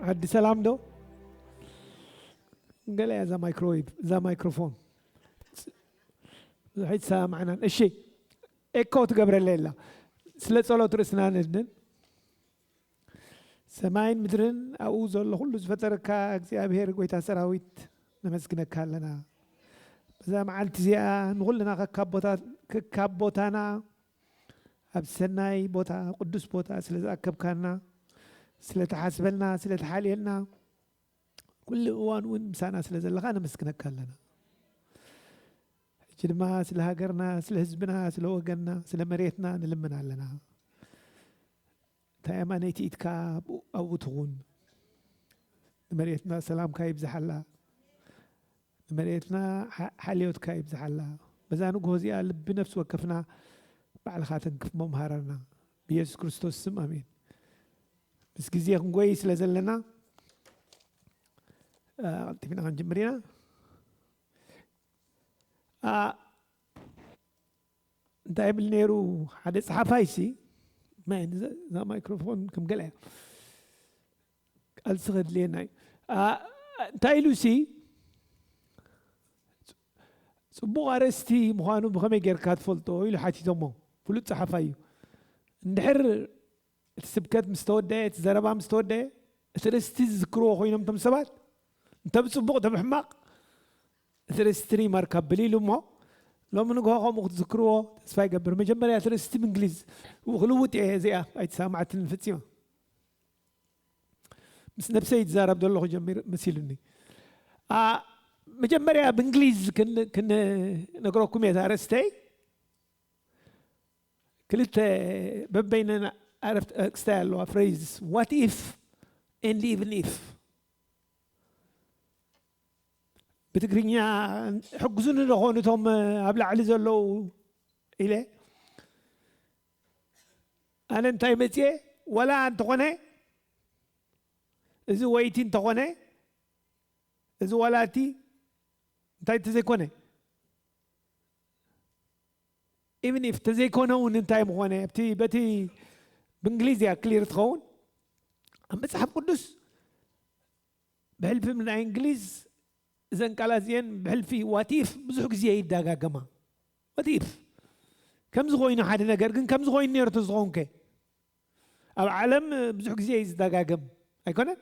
ዓዲ ሰላም ዶ? ገለ እያ እዛ ማይክሮዌቭ፣ እዛ ማይክሮፎን። ብዙሕ ኣይትሰማዕናን። እሺ፣ ኤኮ ትገብረለይ ኣላ። ስለ ጸሎት ርእስና ንድንን። ሰማይን ምድርን ኣብኡ ዘሎ ኩሉ ዝፈጠረካ እግዚኣብሔር ጎይታ ሰራዊት ነመስግነካ ኣለና። በዛ መዓልቲ እዚኣ ንኹልና ከካብ ቦታ-፣ ከካብ ቦታና ኣብ ሰናይ ቦታ፣ ቅዱስ ቦታ ስለ ዝኣከብካና፣ ስለ ትሓስበልና፣ ስለ ትሓልየልና፣ ኩሉ እዋን እውን ምሳና ስለ ዘለኻ ነመስግነካ ኣለና። ሕጂ ድማ ስለ ሃገርና፣ ስለ ህዝብና፣ ስለ ወገንና፣ ስለ መሬትና ንልምን ኣለና። እንታይ ኣማነይቲ ኢድካ ኣብኡ፣ ኣብኡ ትኹን። ንመሬትና ሰላምካ ይብዝሓላ። ንመሬትና ሓ-፣ ሓልዮትካ ይብዝሓላ። በዛ ንግሆ እዚኣ ልቢ ነፍሲ ወከፍና ባዕልኻ ተንክፍ መምሃረና። ብየሱስ ክርስቶስ ስም ኣሜን። ምስ ግዜ ክንጎይ ስለ ዘለና፣ አ፣ ቀልጢፍና ክንጅምር ኢና። አ፣ እንታይ ይብል ነይሩ ሓደ ጸሓፋይ ሲ፣ ማይ፣ እዛ፣ እዛ ማይክሮፎን ከም ገለ እያ። ቃልሲ ከድልየና እዩ። አ፣ እንታይ ኢሉ ሲ፣ ጽቡቕ ኣርእስቲ ምዃኑ ብኸመይ ጌርካ ትፈልጦ? ኢሉ ሓቲቶሞ። ፍሉጥ ጸሓፋይ እዩ። እንድሕር እቲ ስብከት ምስ ተወደአ፣ እቲ ዘረባ ምስ ተወደአ፣ እቲ ርእስቲ ዝዝክርዎ ኮይኖም እቶም ሰባት፣ እንተ ብጽቡቕ እንተ ብሕማቕ፣ እቲ ርእስቲ ሪማርክ ኣብል ኢሉ እሞ፣ ሎሚ ንግሆ ከምኡ ክትዝክርዎ ተስፋ ይገብር። መጀመርያ እቲ ርእስቲ ብእንግሊዝ ክልውጥ እየ፣ እዚኣ ኣይተሰማዕትንን ፈጺማ። ምስ ነብሰይ ይዛረብ ዘለኹ ጀሚር መሲሉኒ። አ፣ መጀመርያ ብእንግሊዝ ክን-፣ ክነግረኩም እየ እዛ ርእስተይ። ክልተ በበይነን ኣረፍተ ክስታይ ኣለዋ፣ ፍሬዝ፣ what if and even if። ብትግርኛ ሕግዙኒ ዶ ኾኑ እቶም ኣብ ላዕሊ ዘለዉ ኢለ፣ ኣነ እንታይ መጽኤ፣ ወላ እንተኾነ፣ እዚ ወይቲ እንተኾነ፣ እዚ ወላ እቲ እንታይ እንተዘይኮነ፣ even if ተዘይኮነ እውን እንታይ ምኾነ፣ ኣብቲ፣ በቲ ብእንግሊዝ እያ ክሊር ትኸውን። ኣብ መጽሓፍ ቅዱስ ብሕልፊ ናይ እንግሊዝ እዘን ቃላት እዚአን ብሕልፊ what if ብዙሕ ግዜ ይደጋገማ። What if ከምዚ ኮይኑ ሓደ ነገር ግን ከምዚ ኮይኑ ነይሩ ተዝኸውን ከ? ኣብ ዓለም ብዙሕ ግዜ እዩ ዝደጋገም ኣይኮነን?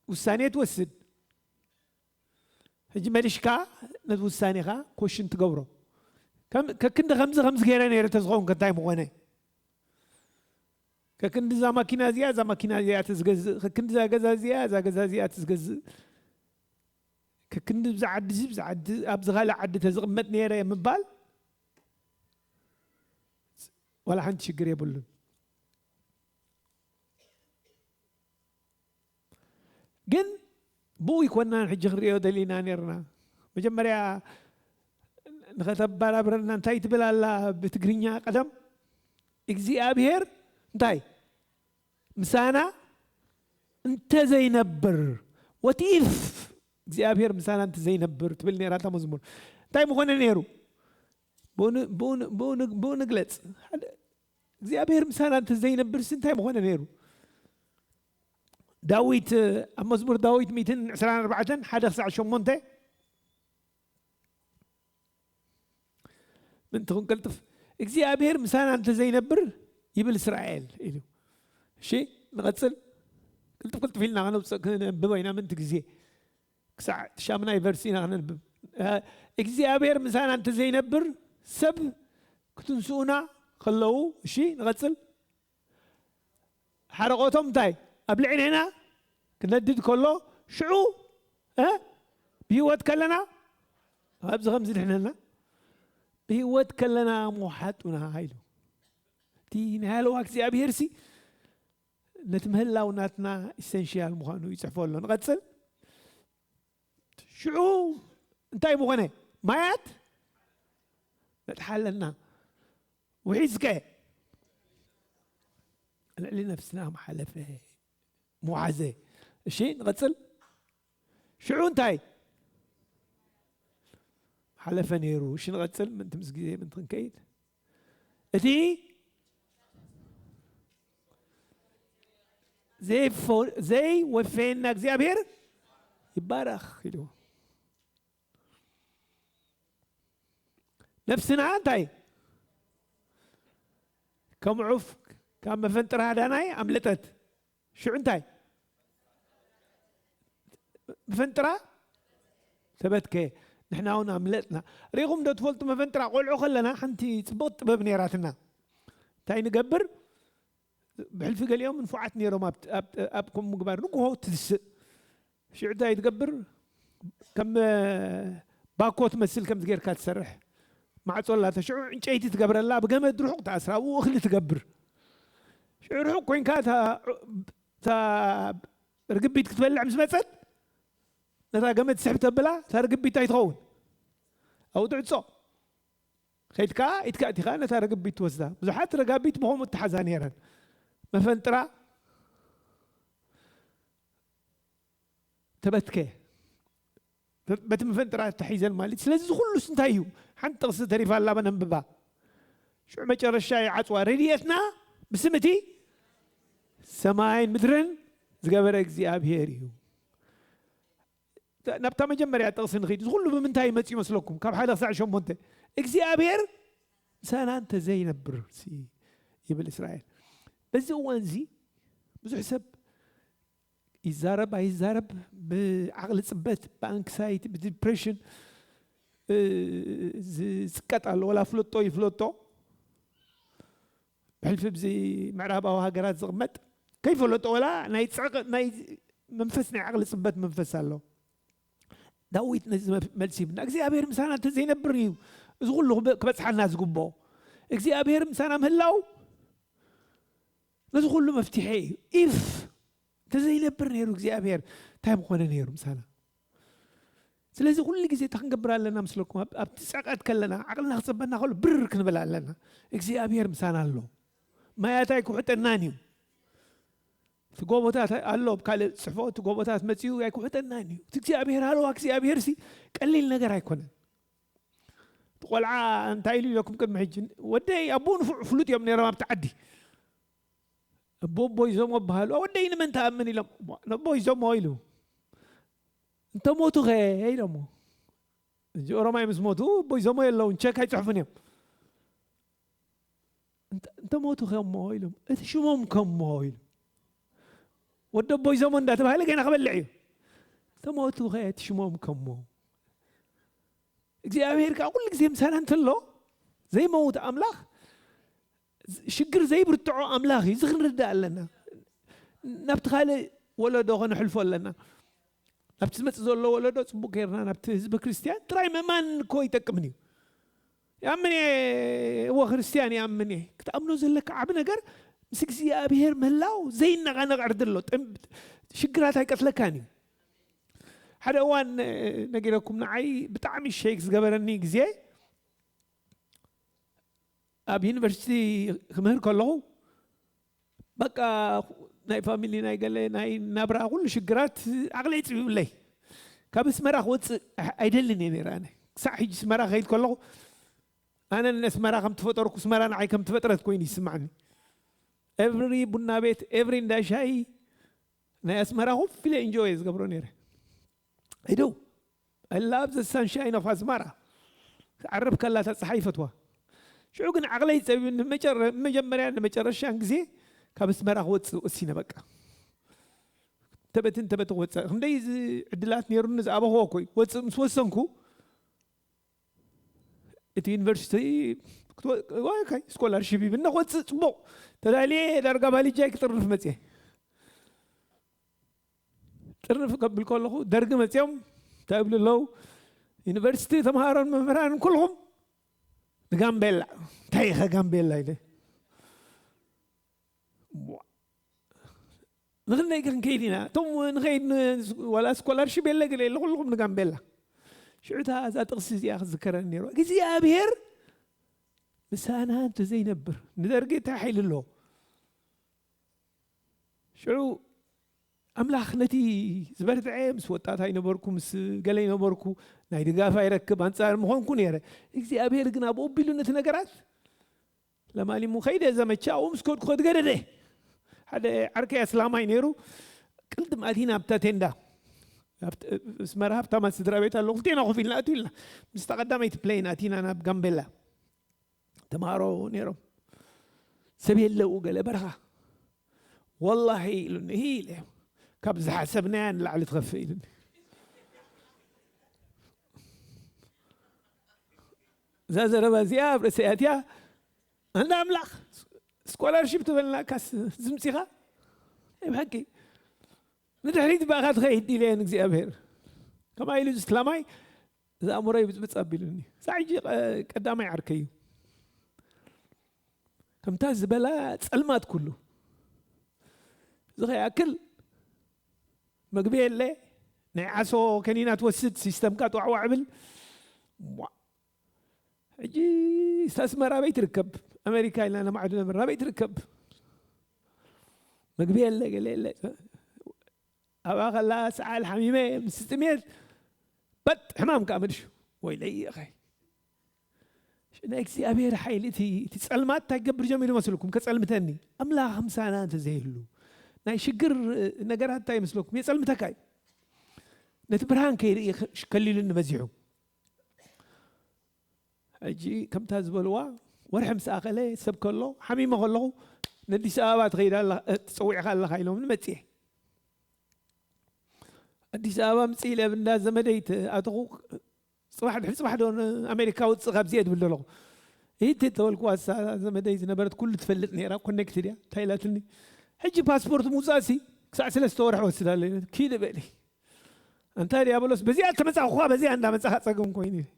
ውሳኔ ትወስድ። ሕጂ መሊሽካ ነቲ ውሳኔኻ ኮሽን ትገብሮ። ከም-፣ ከክንዲ ከምዚ ከምዚ ገይረ ነይረ ተዝኸውን ከ እንታይ ምኾነ? ከክንዲ እዛ ማኪና እዚኣ፣ እዛ ማኪና እዚኣ ተዝገዝእ፣ ከክንዲ እዛ ገዛ እዚኣ፣ እዛ ገዛ እዚኣ ተዝገዝእ፣ ከክንዲ ብዛ ዓዲ እዚ፣ ብዛ ዓዲ፣ ኣብዚ ካልእ ዓዲ ተዝቕመጥ ነይረ ምባል ዋላ ሓንቲ ሽግር የብሉን። ግን ብኡ ይኮናን ሕጂ ክንሪኦ ደሊና ነርና። መጀመርያ ንኸተባራብረና እንታይ ትብል ኣላ ብትግርኛ ቀደም? እግዚኣብሔር እንታይ ምሳና እንተዘይነብር፣ what if እግዚኣብሔር ምሳና እንተዘይነብር ትብል ነራ እታ መዝሙር። እንታይ ምኾነ ነይሩ? ብኡ ን-፣ ብኡ ን-፣ ብኡ ን-፣ ብኡ ንግለጽ። ሓደ እግዚኣብሔር ምሳና እንተዘይነብርሲ እንታይ ምኾነ ነይሩ? ዳዊት፣ ኣብ መዝሙር ዳዊት ሚእትን ዕስራን ኣርባዕተን፣ ሓደ ክሳዕ ሸሞንተ፣ ምእንቲ ክንቅልጥፍ፣ እግዚኣብሔር ምሳና እንተዘይነብር ይብል እስራኤል ኢሉ። እሺ፣ ንቐጽል። ቅልጥፍ ቅልጥፍ ኢልና ከነውጽእ፣ ክነንብቦ ኢና፣ ምእንቲ ግዜ። ክሳዕ ሻምናይ ቨርሲ ኢና ክነንብብ። እ፣ እግዚኣብሔር ምሳና እንተዘይነብር ሰብ ክትንስኡና ከለዉ፣ እሺ፣ ንቐጽል። ሓረቆቶም እንታይ? ኣብ ልዕሌና ክነድድ ከሎ፣ ሽዑ፣ እ፣ ብህይወት ከለና፣ ኣብዚ ከም ዝድሕነና፣ ብህይወት ከለና ምውሓጡና ኢሉ። እቲ ናይ ሃለዋ እግዚኣብሔር ሲ፣ ነቲ ምህላው ናትና ኢሰንሽያል ምዃኑ ይጽሕፎ ኣሎ። ንቐጽል። ሽዑ እንታይ ምኾነ? ማያት ነጥሓለና። ውሒዝከ ልዕሊ ነፍስና መሓለፈ፣ መዋሓዘ። እሺ፣ ንቐጽል። ሽዑ እንታይ? ሓለፈ ነይሩ። እሺ፣ ንቐጽል። ምእንቲ ምስ ግዜ ምእንቲ ክንከይድ። እቲ ዘይፈ-፣ ዘይወፈየና እግዚኣብሔር ይባረኽ ኢልዎ። ነፍስና እንታይ ከም ዑፍ ካብ መፈንጥራ ሃዳናይ ኣምለጠት። ሽዑ እንታይ? መፈንጥራ ተበትከ። ንሕና እውን ኣምለጥና። ሪኹም ዶ ትፈልጡ? መፈንጥራ ቆልዑ ከለና ሓንቲ ጽቡቕ ጥበብ ነይራትና። እንታይ ንገብር? ብሕልፊ ገሊኦም ንፉዓት ነይሮም ኣብ፣ ኣብ፣ ኣብ ከምኡ ምግባር። ንግሆ ትስእ። ሽዑ እንታይ ትገብር? ከም ባኮ ትመስል ከምዚ ጌርካ ትሰርሕ። ማዕጾ ኣላታ። ሽዑ ዕንጨይቲ ትገብረላ፣ ብገመድ ርሑቕ ትኣስራ፣ ኣብኡ እኽሊ ትገብር። ሽዑ ርሑቕ ኮይንካ እታ፣ እታ ርግቢት ክትበልዕ ምስ መጸት፣ ነታ ገመድ ስሕብ ተብላ፣ እታ ርግቢት እንታይ ትኸውን? ኣብኡ ትዕጾ። ከይድካ ኢድካ ኣእቲኻ ነታ ርግቢት ትወስዳ። ብዙሓት ረጋቢት ብኸምኡ እተሓዛ ነይረን። መፈንጥራ ተበትከ። በቲ መፈንጥራ ተሒዘን ማለት። ስለዚ እዚ ኩሉስ እንታይ እዩ? ሓንቲ ጥቕሲ ተሪፋ ኣላ፣ በነንብባ። ሽዑ መጨረሻ ይዓጽዋ። ረድኤትና ብስም እቲ ሰማይን ምድርን ዝገበረ እግዚኣብሔር እዩ። ናብታ መጀመርያ ጥቕሲ ንኺድ። እዚ ኩሉ ብምንታይ መጽኡ ይመስለኩም? ካብ ሓደ ክሳዕ ሸሞንተ። እግዚኣብሔር ምሳና እንተ ዘይነብር ሲ ይብል እስራኤል። በዚ እዋን እዚ ብዙሕ ሰብ ይዛረብ ኣይዛረብ፣ ብዓቕሊ ጽበት፣ ብኣንክሳይቲ፣ ብዲፕሬሽን፣ እ፣ ዝጽቀጥ ኣሎ። ወላ ፍለጦ ይፍለጦ። ብሕልፊ ብዚ ምዕራባዊ ሃገራት ዝቕመጥ ከይፈለጦ፣ ወላ ናይ ጽዕቕ-፣ ናይ መንፈስ፣ ናይ ዓቕሊ ጽበት መንፈስ ኣሎ። ዳዊት ነዚ መፍ-፣ መልሲ ይብና፣ እግዚኣብሔር ምሳና እንተዘይነብር እዩ እዚ ኩሉ ክበ-፣ ክበጽሓና ዝግብኦ። እግዚኣብሔር ምሳና ምህላው ነዚ ኩሉ መፍትሒ እዩ። ኢፍ እንተዘይነብር ነይሩ እግዚኣብሔር፣ እንታይ ምኾነ ነይሩ ምሳና? ስለዚ ኩሉ ግዜ እንታይ ክንገብር ኣለና ምስለኩም? ኣብ-፣ ኣብቲ ጸቕዐት ከለና፣ ዓቕልና ክጸበና ከሎ ብር ክንብል ኣለና። እግዚኣብሔር ምሳና ኣሎ። ማያት ኣይክውሕጠናን እዩ። እቲ ጎቦታት ኣሎ፣ ኣብ ካልእ ጽሕፎ፣ እቲ ጎቦታት መጺኡ ኣይክውሕጠናን እዩ። እቲ እግዚኣብሔር፣ ሃለዋ እግዚኣብሔር ሲ ቀሊል ነገር ኣይኮነን። እቲ ቆልዓ እንታይ ኢሉ ኢለኩም ቅድሚ ሕጂ? ወደይ ኣቦኡ ንፉዕ ፍሉጥ እዮም ነይሮም ኣብቲ ዓዲ። ኣቦ ኣቦይ ዞሞ በሃሉ፣ "ወደይ ንመን ትኣምን?" ኢሎም፣ "ንኣቦይ ዞሞ" ኢሉ። "እንተ ሞቱ ኸ?" ኢሎሞ። እዚ ኦሮማይ ምስ ሞቱ ኣቦይ ዞሞ የለውን፣ ቸክ ኣይጽሕፉን እዮም። "እንተ፣ እንተ ሞቱ ከሞ?" ኢሎም። "እቲ ሽሞም ከሞ?" ኢሉ። ወዲ ኣቦይ ዞሞ እንዳተባሃለ ገና ክበልዕ እዩ። "እንተ ሞቱ ኸ እቲ ሽሞም ከሞ?" እግዚኣብሔር ከዓ ኩሉ ግዜ ምሳና እንተሎ፣ ዘይመውት ኣምላኽ፣ ሽግር ዘይብርትዖ ኣምላኽ እዩ። እዚ ክንርዳእ ኣለና። ናብቲ ካልእ ወለዶ ከነሕልፎ ኣለና። ናብቲ ዝመጽእ ዘሎ ወለዶ ጽቡቕ ጌርና ናብቲ ህዝቢ ክርስትያን ጥራይ ምእማን እኮ ይጠቅምን እዩ። ይኣምን እየ፣ እወ ክርስትያን ይኣምን እየ። ክትኣምኖ ዘለካ ዓቢ ነገር ምስ እግዚኣብሔር ምህላው ዘይነቓነቕ ዕርዲ ኣሎ። ጥም-፣ ሽግራት ኣይቀትለካን እዩ። ሓደ እዋን፣ እ፣ ነጊረኩም፣ ንዓይ ብጣዕሚ ሸይክ ዝገበረኒ ግዜ፣ ኣብ ዩኒቨርሲቲ ክምህር ከለኹ፣ በቃ ናይ ፋሚሊ፣ ናይ ገለ፣ ናይ ናብራ ኩሉ ሽግራት ዓቕለይ ጽቢብለይ። ካብ ኣስመራ ክወጽእ ኣሕ-፣ ኣይደልን እየ ነይረ ኣነ። ክሳዕ ሕጂ ኣስመራ ከይድ ከለኹ፣ ኣነ ንኣስመራ ከም ትፈጠርኩ፣ ኣስመራ ንዓይ ከም ትፈጥረት ኮይኑ ይስማዕኒ። ኤቭሪ ቡና ቤት፣ ኤቭሪ እንዳ ሻሂ ናይ ኣስመራ ኮፍ ኢለ ኢንጆይ እየ ዝገብሮ ነይረ። I do. I love the sunshine of ኣስመራ። ዓርብ ከላ እታ ጸሓይ ይፈትዋ። ሽዑ ግን ዓቕለይ ጸቢቡ፣ ንመጨረ-፣ መጀመርያ ንመጨረሻን ግዜ ካብ ኣስመራ ክወጽእ ወሲነ። በቃ ተበትን ተበትን ክወጽእ። ክንደይ እዚ ዕድላት ነይሩኒ ዝኣበኽዎ እኮ እዩ። ወጽእ ምስ ወሰንኩ፣ እቲ ዩኒቨርሲቲ ክትወ-፣ ኦኬ፣ ስኮላርሺፕ ይብና ክወጽእ ጽቡቕ ተዳልየ፣ ዳርጋ ባልጃይ ክጥርንፍ መጽየ። ጥርንፍ ከብል ከለኹ ደርጊ መጽዮም እንታይ ይብሉ ኣለዉ? "ዩኒቨርሲቲ ተምሃሮን መምህራንን ኩልኹም ንጋምቤላ።" "እንታይ ኢኸ ጋምቤላ?" ኢለ። ዋ። "ንኽንደይ ክንከይድ ኢና?" "እቶም ንኸይድ ን-፣ ዋላ ስኮላርሺፕ የለ ገለ የለ፣ ኩልኹም ንጋምቤላ።" ሽዑ እታ እዛ ጥቕሲ እዚኣ ክዝከረኒ ነይሩ። እግዚኣብሔር ምሳና እንተዘይነብር፣ ንደርጊ እንታይ ሓይሊ ኣለዎ? ሽዑ ኣምላኽ ነቲ ዝበርትዐ፣ ምስ ወጣት ኣይነበርኩ፣ ምስ ገለ ኣይነበርኩ፣ ናይ ድጋፍ ኣይረክብ፣ ኣንጻር ምኾንኩ ነይረ። እግዚኣብሔር ግን ኣብኡ ኣቢሉ ነቲ ነገራት ለማሊሙ ከይደ፣ ዘመቻ ኣብኡ ምስ ከድኩ ከድገደደ። ሓደ ዓርከይ ኣስላማይ ነይሩ። ቅድም ኣቲና ኣብታ ቴንዳ ኣብቲ- ኣስመራ ሃብታማት ስድራ ቤት ኣለዉ። ክልቴና ኮፍ ኢልና ኣትዩ ኢልና ምስታ ቀዳመይቲ ፕሌን ኣቲና ናብ ጋምቤላ። ተምሃሮ ነይሮም። ሰብ የለው፣ ገለ በረኻ። ወላሂ ኢሉኒ፣ ኢለ፣ ካብ ዝሓሰብናያ ንላዕሊ ትኸፍእ ኢሉኒ። እዛ ዘረባ እዚኣ ኣብ ርእሰይ ኣትያ፣ ኣንዳ ኣምላኽ ስኮላርሺፕ ትበልና ካስ ዝምፂኻ ናይ ብሓቂ ንድሕሪት ብኣኻ ትኸይድ ኢለ ንእግዚኣብሔር። ከማይ ኢሉ ዝስላማይ እዛ ኣእምሮይ ብፅብፅ ኣቢሉኒ። እዛ ሕጂ ቀ- ቀዳማይ ዓርከይ እዩ። ከምታ ዝበላ ጸልማት ኩሉ። እዚ ከይኣክል መግቢ የለ፣ ናይ ዓሶ ከኒና ትወስድ፣ ሲስተምካ ጥዋዕዋዕ ብል። ሟ። ሕጂ ኣስመራ ኣበይ ትርከብ? ኣሜሪካ ኢልና ነማዕዱ ነበር ኣበይ ትርከብ? መግቢ የለ፣ ገለ የለ። ኣብኣ ከላ ሰዓል ሓሚመ ምስ ጥሜት በጥ ሕማም ከዓ መልሹ። ወይለይ ኢኸ። ናይ እግዚኣብሔር ሓይሊ እቲ እቲ ጸልማት እንታይ ክገብር ጀሚሩ መስልኩም? ከጸልምተኒ። ኣምላኽ ምሳና እንተዘይህሉ ናይ ሽግር ነገራት እንታይ ይመስለኩም? የጸልምተካ እዩ። ነቲ ብርሃን ከይርኢ ከሊሉኒ በዚሑ። ሕጂ ከምታ ዝበልዋ ወርሒ ምስ ኣኸለ ሰብ ከሎ ሓሚመ ከለኹ ነዲስ ኣበባ ትኸይድ ኣላ ትፀዊዕካ ኣለኻ ኢሎምኒ መፅየ። ኣዲስ ኣበባ ምፅእ ኢለ ኣብ እንዳ ዘመደይ ኣተኹ። ፅባሕ ድሕሪ ፅባሕ ዶ ኣሜሪካ ውፅእ ካብዚአ ትብል ዘለኹ። ይህት ተበልኩዋ እሳ ዘመደይ ዝነበረት ኩሉ ትፈልጥ ነይራ ኮኔክትድ እያ እንታይ ኢላትኒ። ሕጂ ፓስፖርት ምውፃእሲ ክሳዕ ሰለስተ ወርሒ ወስድ ኣሎ ኢለ ኪድ በሊ። ኣንታ ዲያብሎስ በዚኣ ተመፃኹኳ በዚኣ እንዳመፃኻ ፀገም ኮይኑ ኢለ።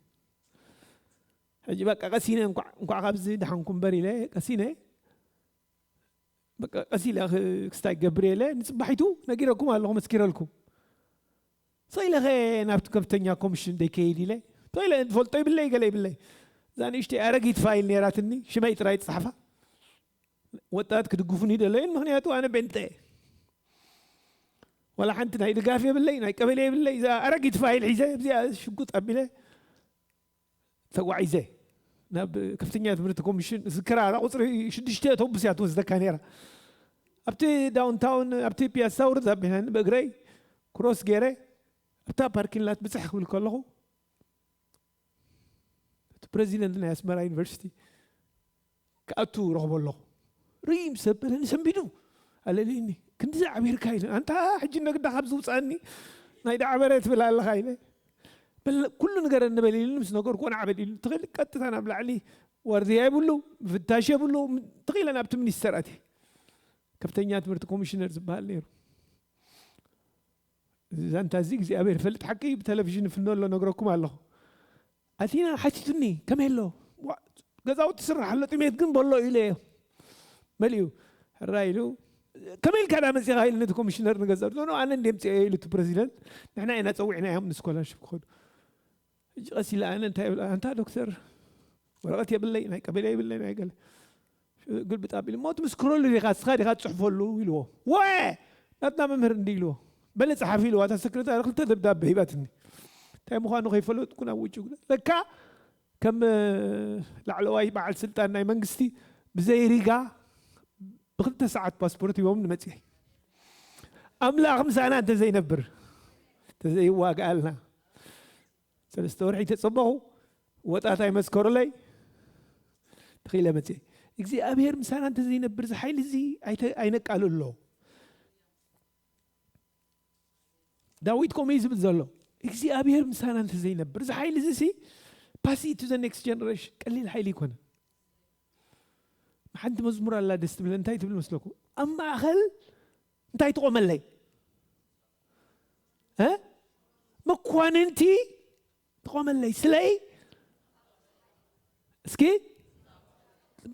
ሕጂ በቃ ቀሲነ እንኳዕ እንኳዕ ካብዚ ደሓንኩ እምበር ኢለ ቀሲነ። በቃ ቀስ ኢለ ክ- ክስታይ ገብር ኢለ ንፅባሒቱ ነጊረኩም ኣለኹ መስኪረልኩም። ሰኢለኸ ናብቲ ከፍተኛ ኮሚሽን ደይከይድ ኢለ ተኢለ ዝፈልጦ ይብለይ ገለ ይብለይ። እዛ ንእሽተይ ኣረጊት ፋይል ነይራትኒ ሽመይ ጥራይ ትፅሓፋ። ወጣት ክድግፉኒ ደለዩን ምክንያቱ ኣነ ቤንጠ እየ። ዋላ ሓንቲ ናይ ድጋፍ የብለይ ናይ ቀበሌ የብለይ። እዛ ኣረጊት ፋይል ሒዘ እዚኣ ሽጉጥ ኣቢለ ተጓዒዘ ናብ ከፍተኛ ትምህርቲ ኮሚሽን ዝክራ እዛ ቁፅሪ ሽዱሽተ ኣውቶቡስ እያ ትወስደካ ነይራ። ኣብቲ ዳውንታውን ኣብቲ ፒያሳ ውርድ ኣቢላኒ ብእግረይ ክሮስ ገይረ ኣብታ ፓርኪንግ ላት ብፅሕ ክብል ከለኹ እቲ ፕሬዚደንት ናይ ኣስመራ ዩኒቨርሲቲ ክኣቱ ረኽቦ ኣለኹ። ርእይ ምስ ዘበለኒ ሰንቢዱ ኣለልኒ። ክንዲ ዝዓቢርካ ኢለ ኣንታ ሕጂ ነግዳ ካብ ዝውፃኒ ናይ ዳዕበረ ትብል ኣለኻ ኢለ በል ኩሉ ንገረኒ በል ኢሉኒ ምስ ነገርኩ ንዓበል ኢሉ ትኽእል ቀጥታ ናብ ላዕሊ ዋርድያ የብሉ ምፍታሽ የብሉ ትኽኢለ ናብቲ ሚኒስተር ኣትየ። ከፍተኛ ትምህርቲ ኮሚሽነር ዝበሃል ነይሩ። ዛንታ እዚ እግዚኣብሔር ይፈልጥ ሓቂ ብቴሌቪዥን ይፍኖ ኣሎ ነግረኩም ኣለኹ። ኣቲና ሓቲቱኒ ከመይ ኣሎ ዋ- ገዛውቲ ትስራሕ ኣሎ ጥሜት ግን በሎ ኢለ እየ መሊኡ ሕራ ኢሉ ከመይ ኢልካ ዳ መፂኻ ኢሉ ነቲ ኮሚሽነር ንገዛ ኖ ኣነ እንደ ምፅአ ኢሉ እቲ ፕሬዚደንት ንሕና ኢና ፀዊዕና እዮም ንስኮላርሽፕ ክኸዱ። ሕጂ ቀስ ኢለ ኣነ እንታይ ይብል ኣንታ ዶክተር ወረቐት የብለይ ናይ ቀበሌ የብለይ ናይ ገለ ግልብጥ ኣቢሉ እሞ ትምስክረሉ ዲኻ ንስኻ ዲኻ ትፅሕፈሉ ኢልዎ። ወ ናትና መምህር እንዲ ኢልዎ በለ ፀሓፊ ኢልዋ እታ ሰክረታሪ ክልተ ደብዳበ ሂባትኒ። እንታይ ምዃኑ ከይፈለጥኩ ናብ ውጭ ጉዳይ ለካ ከም ላዕለዋይ በዓል ስልጣን ናይ መንግስቲ ብዘይ ሪጋ ብክልተ ሰዓት ፓስፖርት ሂቦም ንመፅየ። ኣምላኽ ምሳና እንተዘይነብር እንተዘይዋግኣልና ሰለስተ ወርሒ ተፀበኹ። ወጣት ኣይመስከሩለይ ተኺለ መፅየ እግዚኣብሔር ምሳና እንተዘይነብር ዝሓይሊ እዚ ኣይተ- ኣይነቃልሎ። ዳዊት ከምኡ እዩ ዝብል ዘሎ እግዚኣብሔር ምሳና እንተዘይነብር እዚ ሓይሊ እዚ ሲ ፓስ to the next generation ቀሊል ሓይሊ ይኮነ። ሓንቲ መዝሙር ኣላ ደስ ትብል እንታይ ትብል መስለኩም? ኣብ ማእኸል እንታይ ትቆመለይ እ? መኳንንቲ ትቆመለይ ስለይ እስኪ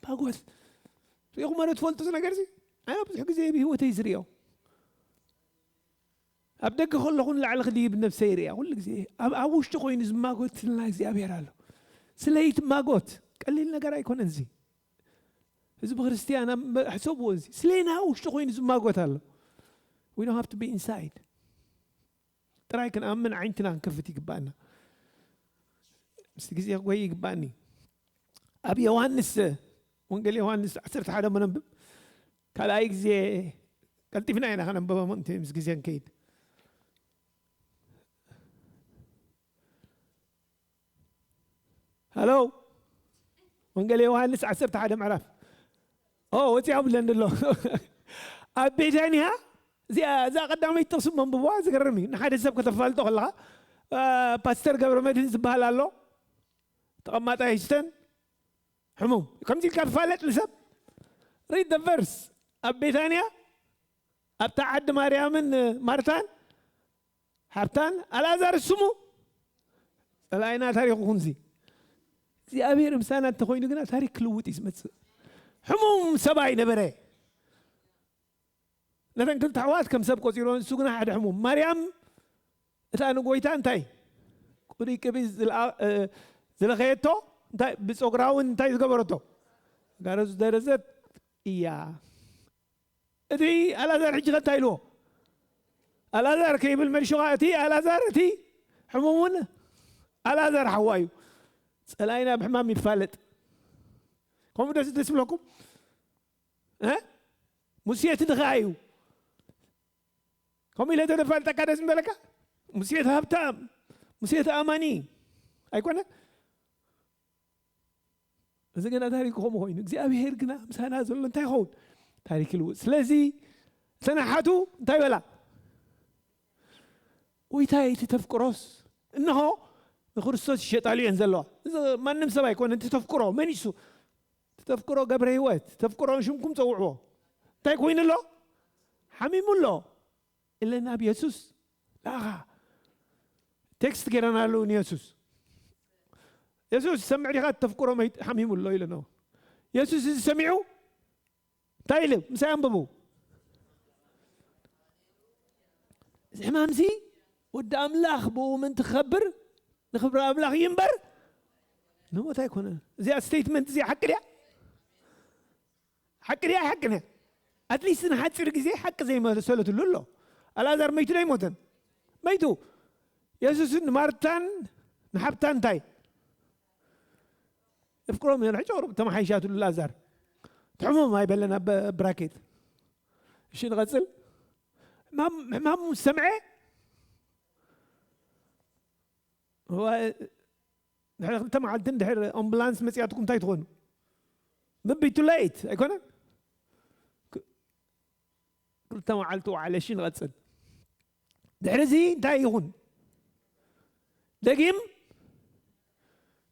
ማጎት ሪኢኹም ዶ ትፈልጡ እዚ ነገር እዚ? ኣነ ብዙሕ ግዜ ብህይወተይ ዝሪኦ ኣብ ደገ ከለኹ ንላዕሊ ክድይብ ነብሰይ ይሪኣ ኩሉ ግዜ ኣብ ኣብ ውሽጢ ኮይኑ ዝማጎትልና እግዚኣብሔር ኣሎ። ስለይ ትማጎት ቀሊል ነገር ኣይኮነን እዚ። ህዝቢ ክርስትያን ኣብ መ- ሕሰብዎ እዚ ስለይና ውሽጢ ኮይኑ ዝማጎት ኣሎ። We don't have to be inside ጥራይ ክንኣምን ዓይንትና ክንከፍት ይግባኣና። ምስቲ ግዜ ክጎይ ይግባኣኒ። ኣብ ዮሃንስ ወንጌል ዮሃንስ ዓሰርተ ሓደ መነንብብ ካልኣይ ግዜ ቀልጢፍና ኢና ከነንበቦ ምእንቲ ምስ ግዜ ንከይድ። ሃሎ፣ ወንጌል ዮሃንስ ዓሰርተ ሓደ ምዕራፍ። ኦ፣ ወፂኣ ብለን ኣሎ። ኣብ ቤታንያ እዚኣ፣ እዛ ቀዳመይቲ ጥቕሲ መንብቧ ዝገርም እዩ። ንሓደ ሰብ ከተፋልጦ ከለኻ፣ አ፣ ፓስተር ገብረ መድህን ዝበሃል ኣሎ፣ ተቐማጣይ ሂስተን፣ ሕሙም። ከምዚ ኢልካ ትፋለጥ ንሰብ? Read the verse። ኣብ ቤታንያ፣ ኣብታ ዓዲ ማርያምን ማርታን ሓብታን ኣልኣዛር ስሙ። ጸላኢና ታሪኹ ኩንዚ። እግዚኣብሔር ምሳና እንተኾይኑ ግና ታሪክ ክልውጥ እዩ ዝመጽእ። ሕሙም ሰብኣይ ነበረ። ነተን ክልተ ኣሕዋት ከም ሰብ ቆጺሮ፣ ንሱ ግና ሓደ ሕሙም። ማርያም እታ ንጎይታ እንታይ? ቅብኢ ቅብኢ ዝለኣ-፣ እ፣ ዝለኸየቶ እንታይ? ብጸጉራ እውን እንታይ ዝገበረቶ? ጋረ ዝደረዘት እያ። እቲ ኣልኣዛር ሕጂ ከ እንታይ ኢልዎ? ኣልኣዛር ከይብል መልሹ ኸዓ፣ እቲ ኣልኣዛር፣ እቲ ሕሙም እውን ኣልኣዛር ሓዋ እዩ። ጸላኢና ብሕማም ይፋለጥ። ከምኡ ደስ፣ ደስ ይብለኩም? እ? ሙሴ እቲ ድኻ እዩ። ከምኡ ኢለ ተደፋልጠካ ደስ ምበለካ? ሙሴ እቲ ሃብታም፣ ሙሴ እቲ ኣማኒ ኣይኮነ? እዚ ግና ታሪክ ከምኡ ኮይኑ፣ እግዚኣብሔር ግና ምሳና ዘሎ እንታይ ይኸውን? ታሪክ ይልውጥ። ስለዚ እተን ኣሓቱ እንታይ በላ? ጎይታይ፣ እቲ ተፍቅሮስ እንሆ ንክርስቶስ ይሸጣሉ እየን ዘለዋ። እዚ ማንም ሰብ ኣይኮነ፣ እቲ ተፍቅሮ መን ይሱ? እቲ ተፍቅሮ ገብረ ህይወት፣ ተፍቅሮ ሽምኩም ጸውዕዎ። እንታይ ኮይኑ ኣሎ? ሓሚሙ ኣሎ። ኢለ ናብ የሱስ ለኣኻ። ቴክስት ገይረናሉ ንየሱስ። የሱስ፣ ሰምዕ ዲኻ? ተፍቅሮ መይት ሓሚሙ ኣሎ ኢለኖ። የሱስ እዚ ሰሚዑ እንታይ ኢሉ? ምሳይ ኣንብቡ። እዚ ሕማምሲ ወዲ ኣምላኽ ብኡ ምእንቲ ክኸብር ንኽብሪ ኣምላኽ እዩ እምበር ንሞት ኣይኮነን። እዚኣ ስቴትመንት እዚኣ ሓቂ ድያ? ሓቂ ድያ? ሓቂ ድያ? ኣትሊስት ንሓፂር ግዜ ሓቂ ዘይመሰለትሉ ኣሎ። ኣልኣዛር መይቱ ዶ ኣይሞተን? መይቱ። የሱስን ንማርታን ንሓብታን እንታይ? እፍቅሮም እዮም። ሕጂ ቁሩብ ተመሓይሻትሉ ኣልኣዛር። ትሕሙም ኣይበለን ኣብ ብራኬት። እሺ፣ ንቐጽል። ሕማም-፣ ሕማሙ ሰምዐ። እዋ፣ ድሕሪ ክልተ መዓልትን ድሕሪ ኣምቡላንስ መጺኣትኩም እንታይ ትኾኑ? ልቢ ቱ ሌት ኣይኮነን? ክ-፣ ክልተ መዓልቲ ወዓለ። እሺ፣ ንቐጽል። ድሕሪ እዚ እንታይ ይኹን? ደጊም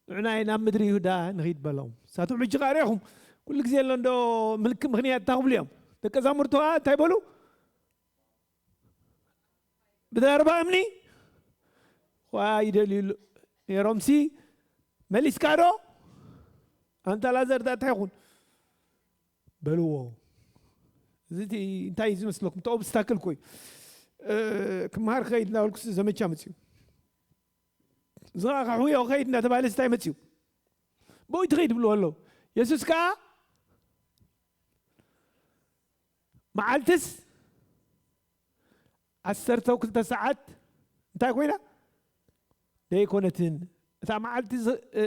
ንዕናይ ናብ ምድሪ ይሁዳ ንኺድ በሎም። ንሳቶም ሕጂ ኸኣ ርኢኹም፣ ኩሉ ግዜ ኣሎ እንዶ ምልክ-፣ ምኽንያት እንታይ ክብሉ እዮም? ደቀ መዛሙርቱ ኸኣ እንታይ በሉ? ብደርባ እምኒ ኳ ይደልዩ ነይሮምሲ፣ መሊስካ ዶ? ኣንታ ላዘር ዳ እንታይ ይኹን? በልዎ። እዚ እቲ እንታይ እዩ ዝመስለኩም? እቲ ኦብስታክል ኮይ፣ እ፣ ክመሃር ክኸይድ እናበልኩ ዘመቻ መፅዩ። እዚ ኸዓ ካሕውዮ ክኸይድ እናተባህለ እንታይ መፅዩ? ብኡ ትኸይድ ብልዎ ኣለዉ። የሱስ ከዓ መዓልትስ ዓሰርተ ክልተ ሰዓት እንታይ ኮይና? ደይኮነትን። እታ መዓልቲ ዝ-፣ እ፣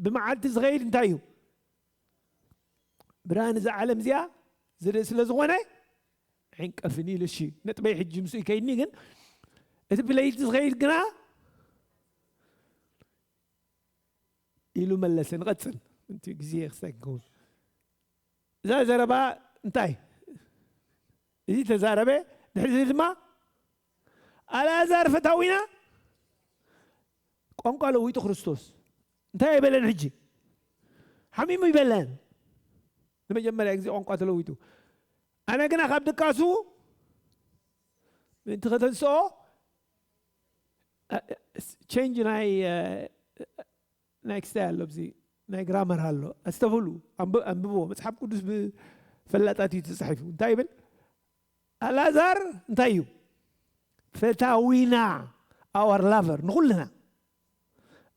ብመዓልቲ ዝኸይድ እንታይ እዩ? ብርሃን እዛ ዓለም እዚኣ ዝርኢ ስለ ዝኾነ፣ ዕንቀፍኒ ኢሉ፣ እሺ፣ ነጥበይ ሕጂ ምስኡ ይከይድኒ፣ ግን እቲ ብለይቲ ዝኸይድ ግና ኢሉ መለሰ። ንቐጽል፣ እቲ ግዜ ክሳይ ክኸውን። እዛ ዘረባ እንታይ? እዚ ተዛረበ። ድሕሪ እዚ ድማ ኣልኣዛር ፈታዊና ቋንቋ ለዊጡ ክርስቶስ። እንታይ ኣይበለን ሕጂ? ሓሚሙ ይበለን። ንመጀመርያ ግዜ ቋንቋ ተለዊጡ። ኣነ ግና ካብ ድቃሱ ምእንቲ ከተንስኦ፣ እ፣ እ፣ ቼንጅ ናይ፣ እ፣ ናይ ክስታይ ኣሎ፣ ኣብዚ ናይ ግራመር ኣሎ። ኣስተብህሉ፣ ኣንብ-፣ ኣንብብዎ። መጽሓፍ ቅዱስ ብፈላጣት እዩ ተጻሒፉ። እንታይ ይብል? ኣልኣዛር እንታይ እዩ? ፈታዊና፣ our lover፣ ንኹልና።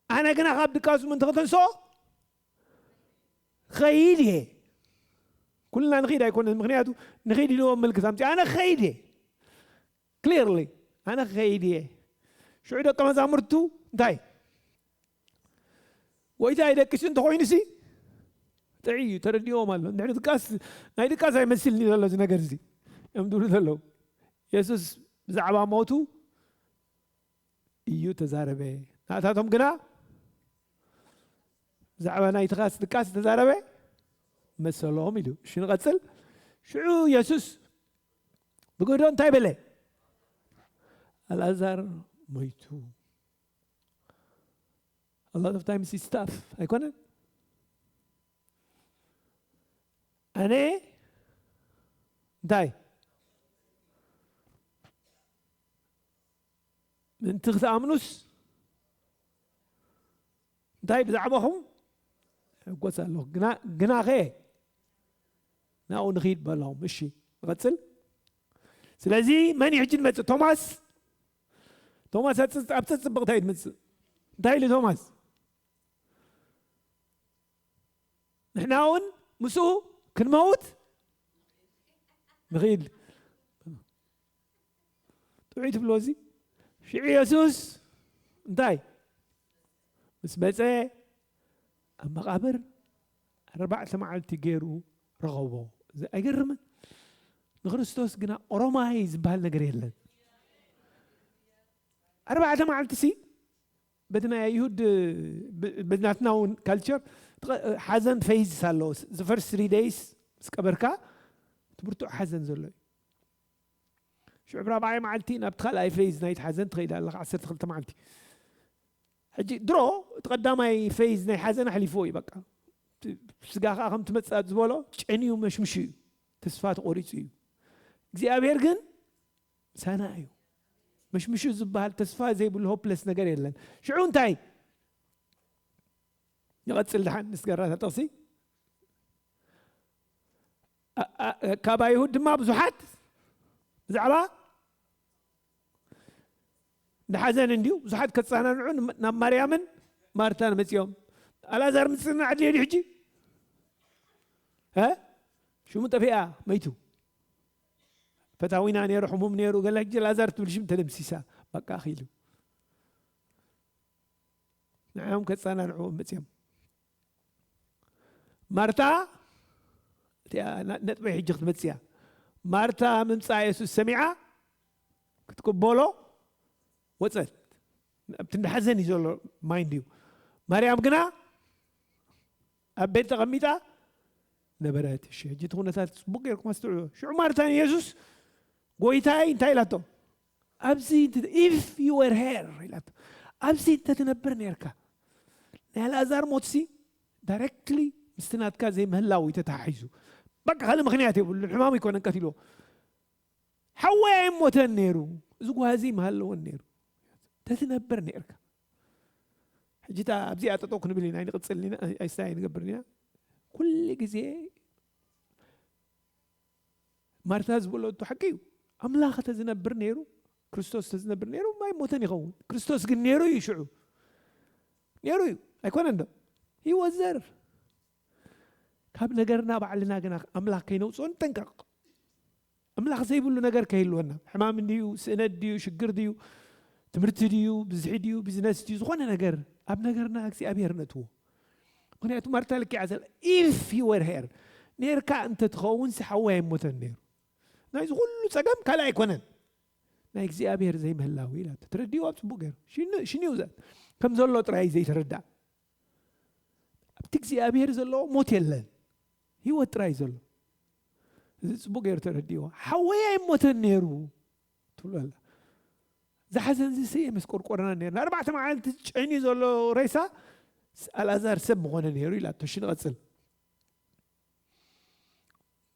ኣነ ግና ካብ ድቃሱ ምእንቲ ከተንስኦ ኸይድ እየ። ኩልና ንኸይድ ኣይኮነን፣ ምኽንያቱ ንኸይድ ኢልዎ ምልክት ኣምፂ። ኣነ ኸይድ እየ። ክሊርሊ፣ ኣነ ኸይድ እየ። ሽዑ ደቀ መዛሙርቱ እንታይ? ጎይታ ይደቅስ እንተኾይኑሲ ጥዕይ እዩ፣ ተረዲእዎም ኣሎ። እንድሕሪ ድቃስ፣ ናይ ድቃስ ኣይመስልኒ ዘሎ እዚ ነገር እዚ። እዮም ዝብሉ ዘለዉ። የሱስ ብዛዕባ ሞቱ እዩ ተዛረበ። ናታቶም ግና ብዛዕባ ናይ ትኻስ ድቃስ ተዛረበ መሰሎም ኢሉ። እሺ ንቐጽል። ሽዑ የሱስ ብግህዶ እንታይ በለ? ኣልኣዛር ሞይቱ። A lot of times it's tough ኣይኮነን? ኣነ እንታይ ምእንቲ ክትኣምኑስ እንታይ ብዛዕባኹም ሕጎስ ኣለኹ ግና ግናኸ ናብኡ ንኽይድ በሎም። እሺ ንቐጽል። ስለዚ መን እዩ ሕጂ ንመጽእ? ቶማስ። ቶማስ ኣብፀ ፅብቕታ እዩ ትምፅእ። እንታይ ኢሉ ቶማስ? ንሕና እውን ምስኡ ክንመውት ንኽእል። ጥዑይ ትብሎ እዚ ሽዑ የሱስ እንታይ ምስ መፀ ኣብ መቓብር ኣርባዕተ መዓልቲ ገይሩ ረኸቦ። እዚ ኣይገርምን? ንክርስቶስ ግና ኦሮማይ ዝበሃል ነገር የለን። ኣርባዕተ መዓልቲ ሲ በቲ ናይ ኣይሁድ በናትና እውን ካልቸር ሓዘን ፌዝስ ኣለዎ። The first three days ምስ ቀበርካ እቲ ብርቱዕ ሓዘን ዘሎ እዩ። ሽዑ ራብዓይ መዓልቲ ናብቲ ካልኣይ ፌዝ ናይቲ ሓዘን ትኸይድ ኣለካ። ዓሰርተ ክልተ መዓልቲ ሕጂ ድሮ እቲ ቀዳማይ ፌዝ ናይ ሓዘን ኣሕሊፍዎ እዩ። በቃ ስጋ ከዓ ከም ትመፅእ ዝበሎ ጨንዩ መሽምሹ እዩ። ተስፋ ተቆሪፁ እዩ። እግዚኣብሔር ግን ምሳና እዩ። መሽምሹ ዝበሃል ተስፋ ዘይብሉ ሆፕለስ ነገር የለን። ሽዑ እንታይ ይቐፅል? ደሓን ንስገራታ ጥቕሲ ካብ ኣይሁድ ድማ ብዙሓት ብዛዕባ ንሓዘን እንዲሁ ብዙሓት ከፀናንዑ ናብ ማርያምን ማርታን መፂኦም። ኣልኣዛር ምፅና ኣድልዮ ድዩ ሕጂ? ሽሙ ጠፊኣ መይቱ። ፈታዊና ነይሩ፣ ሕሙም ነይሩ፣ ገለ ሕጂ ላዛር ትብል ሽም ተደምሲሳ። በቃ ኣኺሉ ንዕኦም ከፀናንዑ መፅኦም። ማርታ እቲኣ ነጥበይ ሕጂ ክትመፅእ እያ። ማርታ ምምፃእ የሱስ ሰሚዓ ክትቅበሎ ወፀት። ኣብቲ እንዳሓዘን እዩ ዘሎ ማይንድ እዩ። ማርያም ግና ኣብ ቤት ተቐሚጣ ነበረት። እሺ ሕጂ እቲ ኩነታት ፅቡቅ ገይርኩም ኣስትውዕሉ። ሽዑ ማርታ ንየሱስ ጎይታይ እንታይ ኢላቶ? ኣብዚ if you were here ኢላቶ፣ ኣብዚ እንተትነብር ነርካ። ናይ ኣልኣዛር ሞትሲ ዳይሬክትሊ ምስቲ ናትካ ዘይምህላው እዩ ተተሓሒዙ። በቃ ካልእ ምክንያት የብሉን። ሕማም ይኮነን ቀትልዎ። ሓወይ ኣይሞተን ነይሩ፣ እዚ ጓዚ ምሃለወን ነይሩ። ተትነብር ነርካ። ሕጂ እታ ኣብዚኣ ጠጠው ክንብል ኢና፣ ኣይንቕፅል ኢና፣ ኣይስታይ ኣይንገብርን ኢና። ኩሉ ግዜ ማርታ ዝበለቶ ሓቂ እዩ። ኣምላኽ ተዝነብር ነይሩ፣ ክርስቶስ ተዝነብር ነይሩ ኣይሞተን ይኸውን። ክርስቶስ ግን ነይሩ እዩ። ሽዑ ነይሩ እዩ ኣይኮነን ዶ? He was there። ካብ ነገርና ባዕልና ግና ኣምላኽ ከይነውፅኦ ንጠንቀቕ። ኣምላኽ ዘይብሉ ነገር ከይህልወና፣ ሕማም ድዩ፣ ስእነት ድዩ፣ ሽግር ድዩ፣ ትምህርቲ ድዩ፣ ብዝሒ ድዩ፣ ቢዝነስ ድዩ፣ ዝኾነ ነገር ኣብ ነገርና እግዚኣብሔር ነእትዎ። ምክንያቱ ማርታ ልክዕ ዘላ if you were here፣ ነርካ እንተትኸውን ሲ ሓወይ ኣይሞተን ነይሩ። ናይዚ ኩሉ ፀገም ካልእ ኣይኮነን፣ ናይ እግዚኣብሔር ዘይምህላው ኢላ ተረዲኡ ኣብ ፅቡቅ ገይሩ ሽኒ- ሽኒው ዘ ከም ዘሎ ጥራይ ዘይተረዳ። ኣብቲ እግዚኣብሔር ዘሎ ሞት የለን፣ ህይወት ጥራይ ዘሎ። እዚ ፅቡቅ ገይሩ ተረዲእዎ። ሓወይ ኣይሞተን ነይሩ ትብሎ ኣላ። ዝሓዘን ዝስየ ምስ ቆርቆረና ነርና። ኣርባዕተ መዓልቲ ጨንዩ ዘሎ ሬሳ ኣልኣዛር ሰብ ምኾነ ነይሩ ኢላቶ። እሺ ንቐጽል።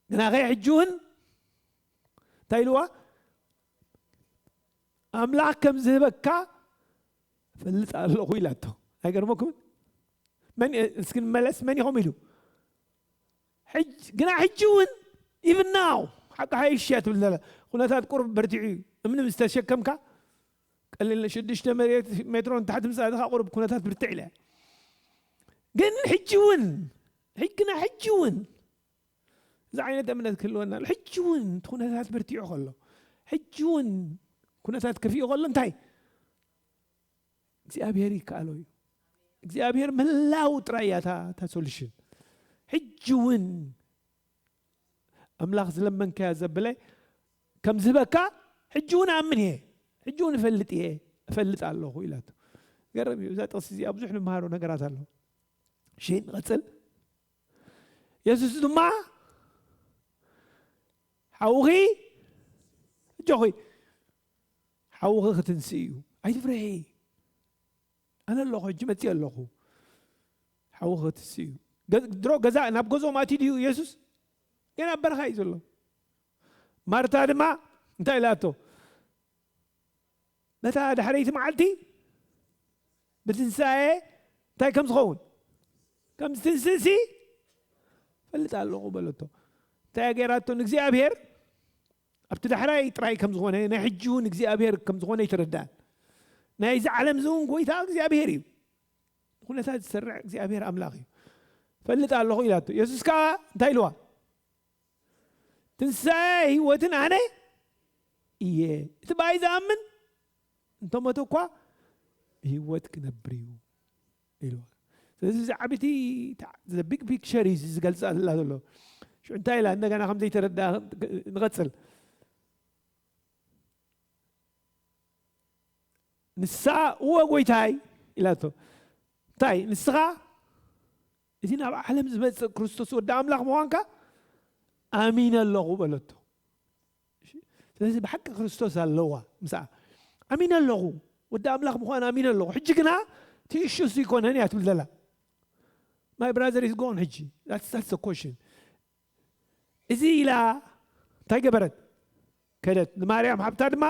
ግናኸ ሕጂ እውን እንታይ ኢልዋ? ኣምላኽ ከም ዝህበካ ፈልጥ ኣለኹ ኢላቶ። ኣይገርመኩምን? መን እስኪ ንመለስ፣ መን ኢኹም ኢሉ? ሕጅ- ግና ሕጂ እውን even now ሓቂ ሓይሽ እያ ትብል ዘላ። ኩነታት ቁሩብ በርቲዑ እዩ። እምኒ ምስ ተሸከምካ ቀሊል ሽዱሽተ መሬት ሜትሮ ንታሕቲ ምስ ኣተኻ ቁሩብ ኩነታት ብርትዕ ኢለ። ግን ሕጂ እውን ሕጅ- ግና ሕጂ እውን እዚ ዓይነት እምነት ክህልወና ኣሎ። ሕጂ እውን እቲ ኩነታት በርቲዑ ከሎ፣ ሕጂ እውን ኩነታት ከፊኡ ከሎ እንታይ እግዚኣብሔር ይከኣሎ እዩ። እግዚኣብሔር ምህላው ጥራይ እያ እታ- እታ ሶሉሽን። ሕጂ እውን ኣምላኽ ዝለመንካዮ ዘብለ ከም ዝህበካ ሕጂ እውን ኣምን እየ፣ ሕጂ እውን እፈልጥ እየ፣ እፈልጥ ኣለኹ ኢላቶ። ገረም እዩ። እዛ ጥቕሲ እዚኣ ብዙሕ ንምሃሮ ነገራት ኣሎ። እሺ፣ ንቐጽል። የሱስ ድማ ሓውኺ፣ እጆኺ፣ ሓውኺ ክትንስእ እዩ፣ ኣይትፍርሒ፣ ኣነ ኣለኹ፣ ሕጂ መፅእ ኣለኹ። ሓውኺ ክትንስእ እዩ። ገ- ድሮ ገዛ፣ ናብ ገዝኦም ኣትዩ ድዩ የሱስ? ገና ኣብ በረኻ እዩ ዘሎ። ማርታ ድማ እንታይ ኢላቶ? በታ ዳሕረይቲ መዓልቲ ብትንሳኤ እንታይ ከም ዝኸውን፣ ከም ዝትንስእሲ ፈልጥ ኣለኹ በለቶ። እንታይ ገይራቶ? ንእግዚኣብሔር ኣብቲ ዳሕራይ ጥራይ ከም ዝኾነ፣ ናይ ሕጂ እውን እግዚኣብሔር ከም ዝኾነ ኣይተረዳእን። ናይዚ ዓለም እዚ እውን ጎይታ እግዚኣብሔር እዩ። ንኩነታት ዝሰርዕ እግዚኣብሔር ኣምላኽ እዩ። ፈልጥ ኣለኹ ኢላቶ። የሱስ ከዓ እንታይ ኢልዋ? ትንሳኤ ህይወትን ኣነ እየ። እቲ ብኣይ ዝኣምን እንተሞተ እኳ ብህይወት ክነብር እዩ ኢልዋ። ስለዚ እዚ ዓብይቲ ታ- the big picture እዩ እዚ ዝገልጻ ዘላ ዘሎ። ሽዑ እንታይ ኢላ? እንደገና ከም ዘይተረዳ ንቐጽል። ንሳ እወ ጎይታይ ኢላቶ። እንታይ ንስኻ እቲ ናብ ዓለም ዝመጽእ ክርስቶስ ወዲ ኣምላኽ ምዃንካ ኣሚነ ኣለኹ በለቶ። እሺ? ስለዚ ብሓቂ ክርስቶስ ኣለዋ ምስኣ። ኣሚነ ኣለኹ፣ ወዲ ኣምላኽ ምዃን ኣሚነ ኣለኹ። ሕጂ ግና እቲ እሹ እሱ ይኮነን እያ ትብል ዘላ። My brother is gone ሕጂ። That's, that's the question. እዚ ኢላ እንታይ ገበረት? ከደት። ንማርያም ሓብታ ድማ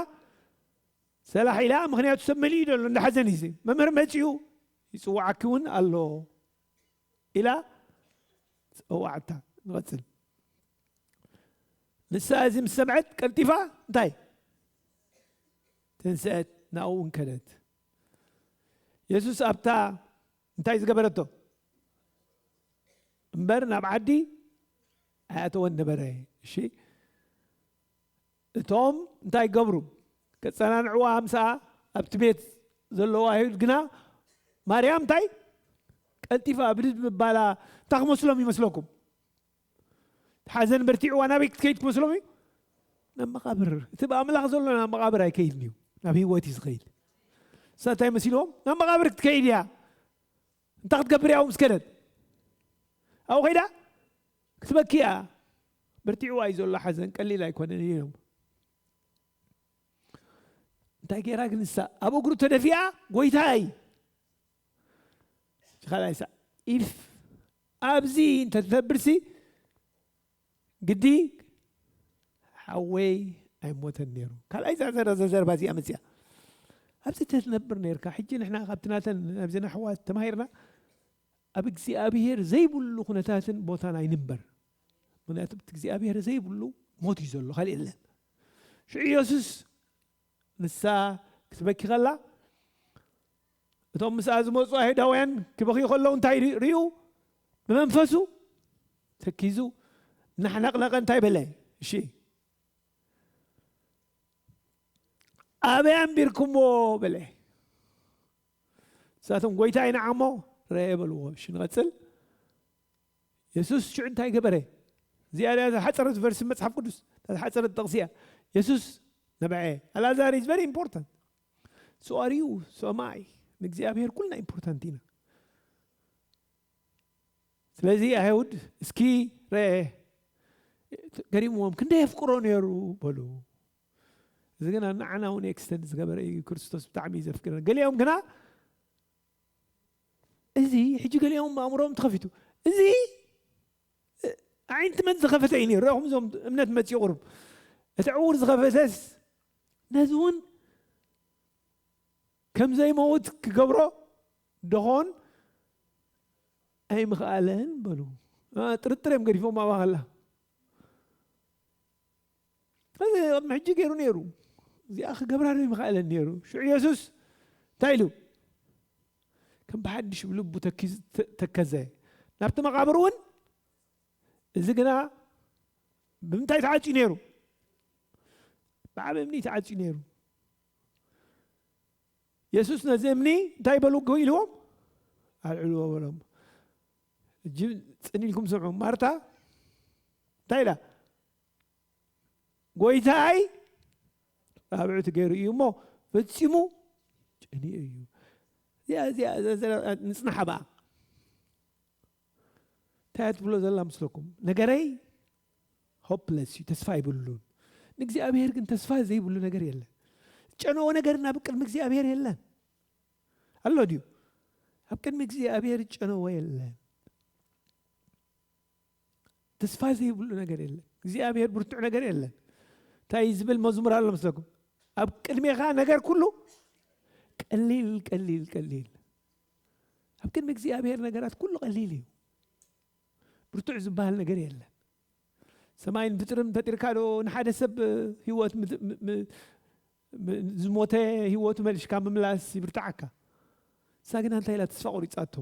ሰላሕ ኢላ፣ ምክንያቱ ሰብ መሊኡ ዘሎ እንዳሓዘን እዩ። መምህር መጺኡ ይጽዋዓኪ እውን ኣሎ ኢላ ጸዋዕታ። ንቐጽል። ንሳ እዚ ምስ ሰምዐት ቀልጢፋ እንታይ? ተንስአት፣ ናብኡ እውን ከደት። የሱስ ኣብታ እንታይ ዝገበረቶ? እምበር ናብ ዓዲ ኣይኣተወን ነበረ። እሺ፣ እቶም እንታይ ገብሩ? ከጸናንዕዋ ምስኣ ኣብቲ ቤት ዘለዉ ኣይሁድ ግና ማርያም እንታይ ቀልጢፋ ብድድ ምባላ እንታይ ክመስሎም ይመስለኩም? ሓዘን በርቲዕዋ ናበይ ክትከይድ ክመስሎም እዩ? ናብ መቓብር። እቲ ብኣምላኽ ዘሎ ናብ መቓብር ኣይከይድን እዩ፣ ናብ ህይወት እዩ ዝኸይድ። ንሳ እንታይ መሲልዎም? ናብ መቓብር ክትከይድ እያ። እንታይ ክትገብር እያ ምስ ከደት? ኣብኡ ከይዳ ክትበኪ እያ። በርቲዕዋ እዩ ዘሎ ሓዘን፣ ቀሊል ኣይኮነን እዮም። እንታይ ገይራ ግን ንሳ? ኣብ እግሩ ተደፊኣ፣ ጎይታይ፣ ካልኣይ ሳ ኢፍ ኣብዚ እንተትነብርሲ ግዲ ሓወይ ኣይሞተን ነይሩ። ካልኣይ ዛ ዘረ- ዘ- ዘረባ እዚኣ መፅያ። ኣብዚ ተትነብር ነርካ። ሕጂ ንሕና ካብቲ ናተን ናብዘን ኣሕዋት ተማሂርና ኣብ እግዚኣብሔር ዘይብሉ ኩነታትን ቦታን ኣይንንበር። ምክንያቱ እቲ እግዚኣብሔር ዘይብሉ ሞት እዩ ዘሎ፣ ካልእ የለን። ሽዑ ኢየሱስ ንሳ ክትበኪ ከላ እቶም ምስኣ ዝመፁ ኣይሁዳውያን ክበኽዩ ከለዉ እንታይ ሪ- ሪኡ? ብመንፈሱ ተኪዙ እናሕነቕነቐ እንታይ በለ? እሺ፣ ኣበይ ኣንቢርኩምዎ በለ። ንሳቶም ጎይታ ኢና እሞ ረአ በልዎ። እሺ፣ ንቐፅል። የሱስ ሽዑ እንታይ ገበረ? እዚኣ እያ ዝሓፀረት ቨርሲ መፅሓፍ ቅዱስ፣ እታ ዝሓፀረት ጥቕሲ እያ። የሱስ ነብዐ። ኣልኣዛር is very important። So are you, so am I። ንእግዚኣብሔር ኩልና ኢምፖርታንት ኢና። ስለዚ ኣይሁድ እስኪ ረአ፣ ገሪምዎም፣ ክንደይ የፍቅሮ ነይሩ በሉ። እዚ ግና ንዓና እውን ኤክስተንድ ዝገበረ እዩ። ክርስቶስ ብጣዕሚ እዩ ዘፍቅረና። ገሊኦም ግና እዚ ሕጂ ገሊኦም ኣእምሮም ተኸፊቱ፣ እዚ ኣዒንቲ መን ዝኸፈተ እዩ ነይሩ? ረኹም እዞም እምነት መፅኡ ቁሩብ እቲ ዕውር ዝኸፈተስ ነዚ እውን ከም ዘይመውት ክገብሮ ደኾን ኣይምኽኣለን በሉ። አ፣ ጥርጥር እዮም ገዲፎም ኣብኣ ከላ። እዚ ቅድሚ ሕጂ ገይሩ ነይሩ። እዚኣ ክገብራ ዶ ይምኽኣለን ነይሩ? ሽዑ የሱስ እንታይ ኢሉ? ከም ብሓድሽ ብልቡ ተኪዝ- ተ- ተከዘ። ናብቲ መቓብር እውን እዚ ግና ብምንታይ ተዓፅዩ ነይሩ? ብዓብ እምኒ ተዓፅዩ ነይሩ። የሱስ ነዚ እምኒ እንታይ በሉ ኢልዎም? ኣልዕልዎ በሎም። ሕጂ ጽን ኢልኩም ስምዑ። ማርታ እንታይ ኢላ? ጎይታይ ራብዕቲ ገይሩ እዩ እሞ ፈጺሙ ጨኒኡ እዩ። እዚኣ እዚኣ እዚኣ ንጽናሕ ብኣ። እንታይ እያ ትብሎ ዘላ ምስለኩም? ነገረይ ሆፕለስ እዩ፣ ተስፋ ኣይብሉን። ንእግዚኣብሔር ግን ተስፋ ዘይብሉ ነገር የለን። ዝጨነዎ ነገር ናብ ቅድሚ እግዚኣብሔር የለን። ኣሎ ድዩ? ኣብ ቅድሚ እግዚኣብሔር ዝጨነዎ የለን። ተስፋ ዘይብሉ ነገር የለን። እግዚኣብሔር ብርቱዕ ነገር የለን። እንታይ ዝብል መዝሙር ኣሎ መስለኩም? ኣብ ቅድሜኻ ነገር ኩሉ ቀሊል ቀሊል ቀሊል። ኣብ ቅድሚ እግዚኣብሔር ነገራት ኩሉ ቀሊል እዩ። ብርቱዕ ዝበሃል ነገር የለን። ሰማይን ምድርን ፈጢርካ ዶ ንሓደ ሰብ ህይወት ምድ- ም- ም- ም- ዝሞተ ህይወቱ መልሽካ ምምላስ ይብርትዓካ? እሳ ግና እንታይ ኢላ ተስፋ ቆሪፃቶ?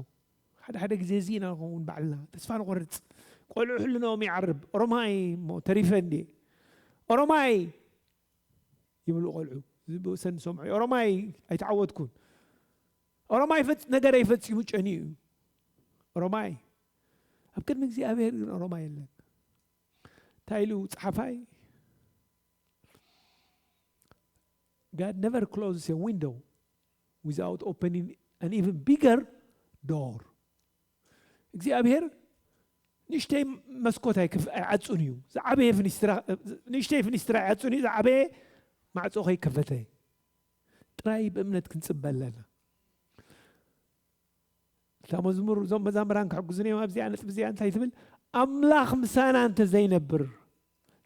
ሓደ ሓደ ግዜ እዚ ኢና ንኸውን ባዕልና ተስፋ ንቆርፅ። ቆልዑ ሕልኖም ይዓርብ። ኦሮማይ እሞ ተሪፈ እንዴ? ኦሮማይ ይብሉ ቆልዑ። ዝብእሰን ዝሰምዑ ኦሮማይ ኣይተዓወትኩን። ኦሮማይ ፈጽ- ነገረይ ፈጺሙ ጨኒዩ እዩ። ኦሮማይ ኣብ ቅድሚ እግዚኣብሔር ግን ኦሮማይ የለን። እንታይ ኢሉ ጸሓፋይ? God never closes a window without opening an even bigger door. እግዚኣብሔር ንእሽተይ መስኮት ኣይክፍ- ኣይዓጹን እዩ። ዝዓበየ ፍኒስትራ ንእሽተይ ፍኒስትራ ኣይዓጹን እዩ። ዝዓበየ ማዕጾ ከይከፈተ ጥራይ ብእምነት ክንጽበ ኣለና። እታ መዝሙር እዞም መዛምራን ክሕግዙን እዮም ኣብዚኣ ነጥቢ እዚኣ እንታይ ትብል? ኣምላኽ ምሳና እንተዘይነብር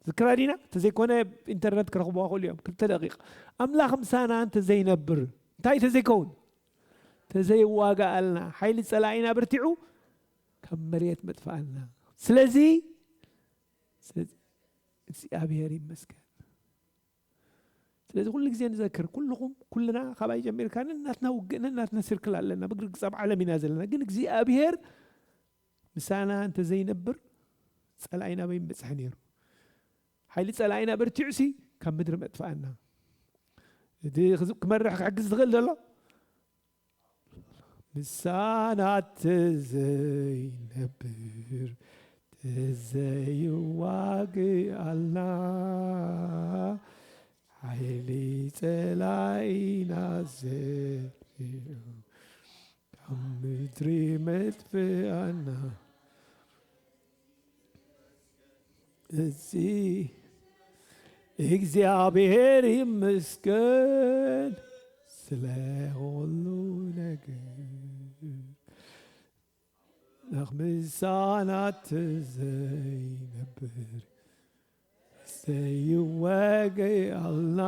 ዝክራ ዲና እንተዘይኮነ ኢንተርነት ክረኽቡ ክእሉ እዮም። ክልተ ደቂቕ ኣምላኽ ምሳና እንተዘይነብር እንታይ ተዘይከውን ተዘይዋጋኣልና ሓይሊ ጸላኢና ብርቲዑ ካብ መሬት መጥፋኣልና። ስለዚ ስለዚ እግዚኣብሔር ይመስገን። ስለዚ ኩሉ ግዜ ንዘክር ኩልኹም ኩልና ካባይ ጀሚርካ ነናትና ውግእ ነናትና ስርክል ኣለና። ብግርግፅ ኣብ ዓለም ኢና ዘለና። ግን እግዚኣብሔር ምሳና እንተዘይነብር ጸላኢና በይ ምበፅሐ ነይሩ። ሓይሊ ጸላኢና በርቲዑ ሲ ካብ ምድሪ መጥፋኣና። እቲ ክዝ- ክመርሕ ክሕግዝ ዝኽእል ዘሎ ምሳና ተዘይነብር ተዘይዋግኣልና ሓይሊ ጸላኢና ዘሪዑ ካብ ምድሪ መጥፍኣና። እዚ እግዚኣብሔር ይመስገን ስለ ሁሉ ነገር። ኣምላኽ ምሳና ተዘይነብር ዘይወገኣልና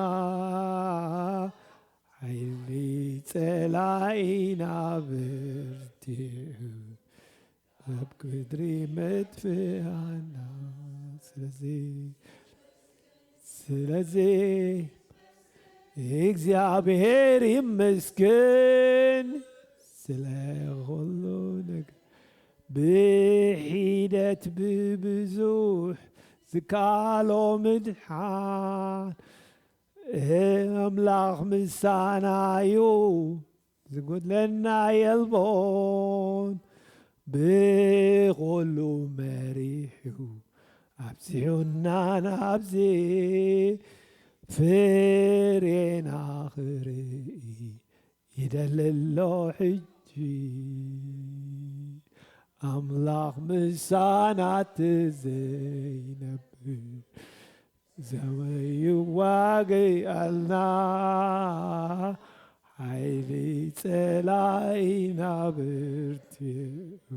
ሓይሊ ጸላኢና በርቲዑ ኣብ ቅድሪ መጥፍኣና። ስለዚ ስለዚ እግዚኣብሔር ይመስገን ስለ ኩሉ ነገር። ብሒደት ብብዙሕ ዝካሎ ምድሓን ኣምላኽ ምሳናዩ ዝጎድለና የልቦን። ብኹሉ መሪሑ ኣብዚሑና ናብዚ ፍሬና ክርኢ ይደሊ ኣሎ ሕጂ። ኣምላኽ ምሳና ተዘይነብር ዘይዋግኣልና ሓይሊ ጸላኢና ብርቲዑ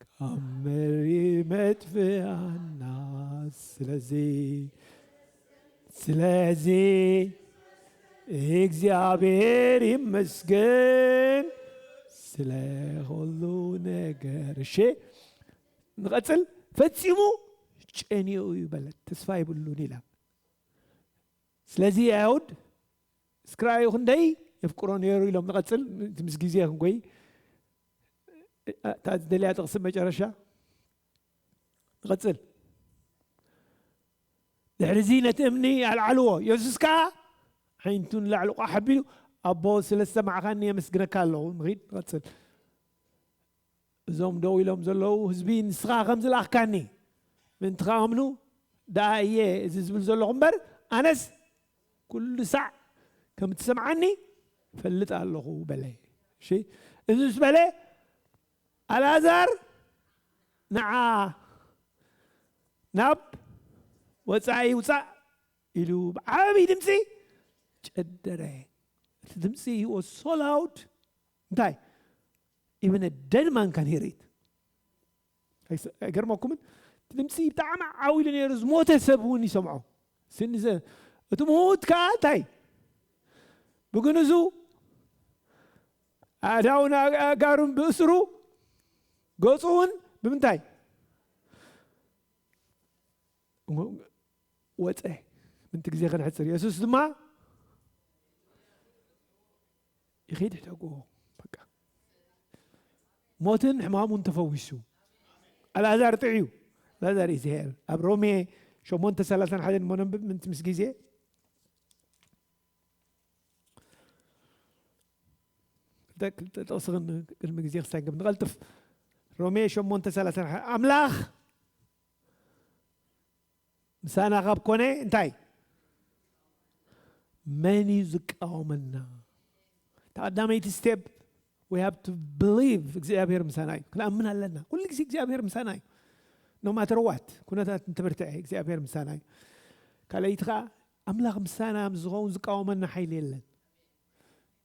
ካብ መሪ መጥፍኣና። ስለዚ ስለዚ እግዚኣብሔር ይመስገን ስለ ኩሉ ነገር። እሺ ንቐጽል። ፈጺሙ ጨኒኡ እዩ በለት፣ ተስፋ ይብሉን ኢላ። ስለዚ ኣይሁድ እስክራዩ ክንደይ የፍቅሮ ነይሩ ኢሎም። ንቐጽል፣ እቲ ምስ ግዜ ክንጎይ። እታ ዝደልያ ጥቕሲ መጨረሻ ንቐጽል። ድሕሪ እዚ ነቲ እምኒ ኣልዓልዎ። የሱስ ከኣ ዓይንቱ ንላዕሊ ቋሕ ኣቢሉ፣ ኣቦ ስለ ዝሰማዕኻኒ የመስግነካ ኣለኹ። ንኺድ ንቐጽል። እዞም ደው ኢሎም ዘለዉ ህዝቢ ንስኻ ከም ዝለኣኽካኒ ምእንቲ ክኣምኑ ደኣ እየ እዚ ዝብል ዘለኹ እምበር ኣነስ ኩሉ ሳዕ ከም እትሰምዓኒ እፈልጥ ኣለኹ በለ። እሺ፣ እዚ ምስ በለ ኣልኣዛር ንዓ ናብ ወጻኢ ውጻእ ኢሉ ብዓብዪ ድምፂ ጨደረ። እቲ ድምፂ was so loud፣ እንታይ፣ even a dead man can hear it። ኣይገርመኩምን? እቲ ድምፂ ብጣዕሚ ዓው ኢሉ ነይሩ፣ ዝሞተ ሰብ እውን ይሰምዖ። ስኒ ዘ-፣ እቲ ምዉት ከዓ እንታይ፣ ብግንዙ ኣእዳውን ኣእጋሩን ብእስሩ፣ ገፁ እውን ብምንታይ ወፀ። ምንቲ ግዜ ከነሕፅር፣ የሱስ ድማ ይኸይድ ሕደጎ። በቃ ሞትን ሕማሙን ተፈዊሱ። ኣልኣዛር ጥዕዩ። ኣልኣዛር is here። ኣብ ሮሜ ሸሞንተ ሰላሳን ሓደን እሞ ነንብብ፣ ምንቲ ምስ ግዜ ደቅ-፣ ጥቕሲ ክን-፣ ቅድሚ ግዜ ክሳንከብ ንቐልጥፍ። ሮሜ ሸሞንተ ሰላሳን ሓደን ኣምላኽ ምሳና ካብ ኮነ እንታይ፣ መን እዩ ዝቃወመና? ተቐዳመይቲ ስቴፕ፣ we have to believe እግዚኣብሔር ምሳና እዩ። ክንኣምን ኣለና። ኩሉ ግዜ እግዚኣብሔር ምሳና እዩ። No matter what ኩነታት እንትብርትዐ እግዚኣብሔር ምሳና እዩ። ካልኣይቲ ከዓ ኣምላኽ ምሳና ምስ ዝኸውን ዝቃወመና ሓይሊ የለን።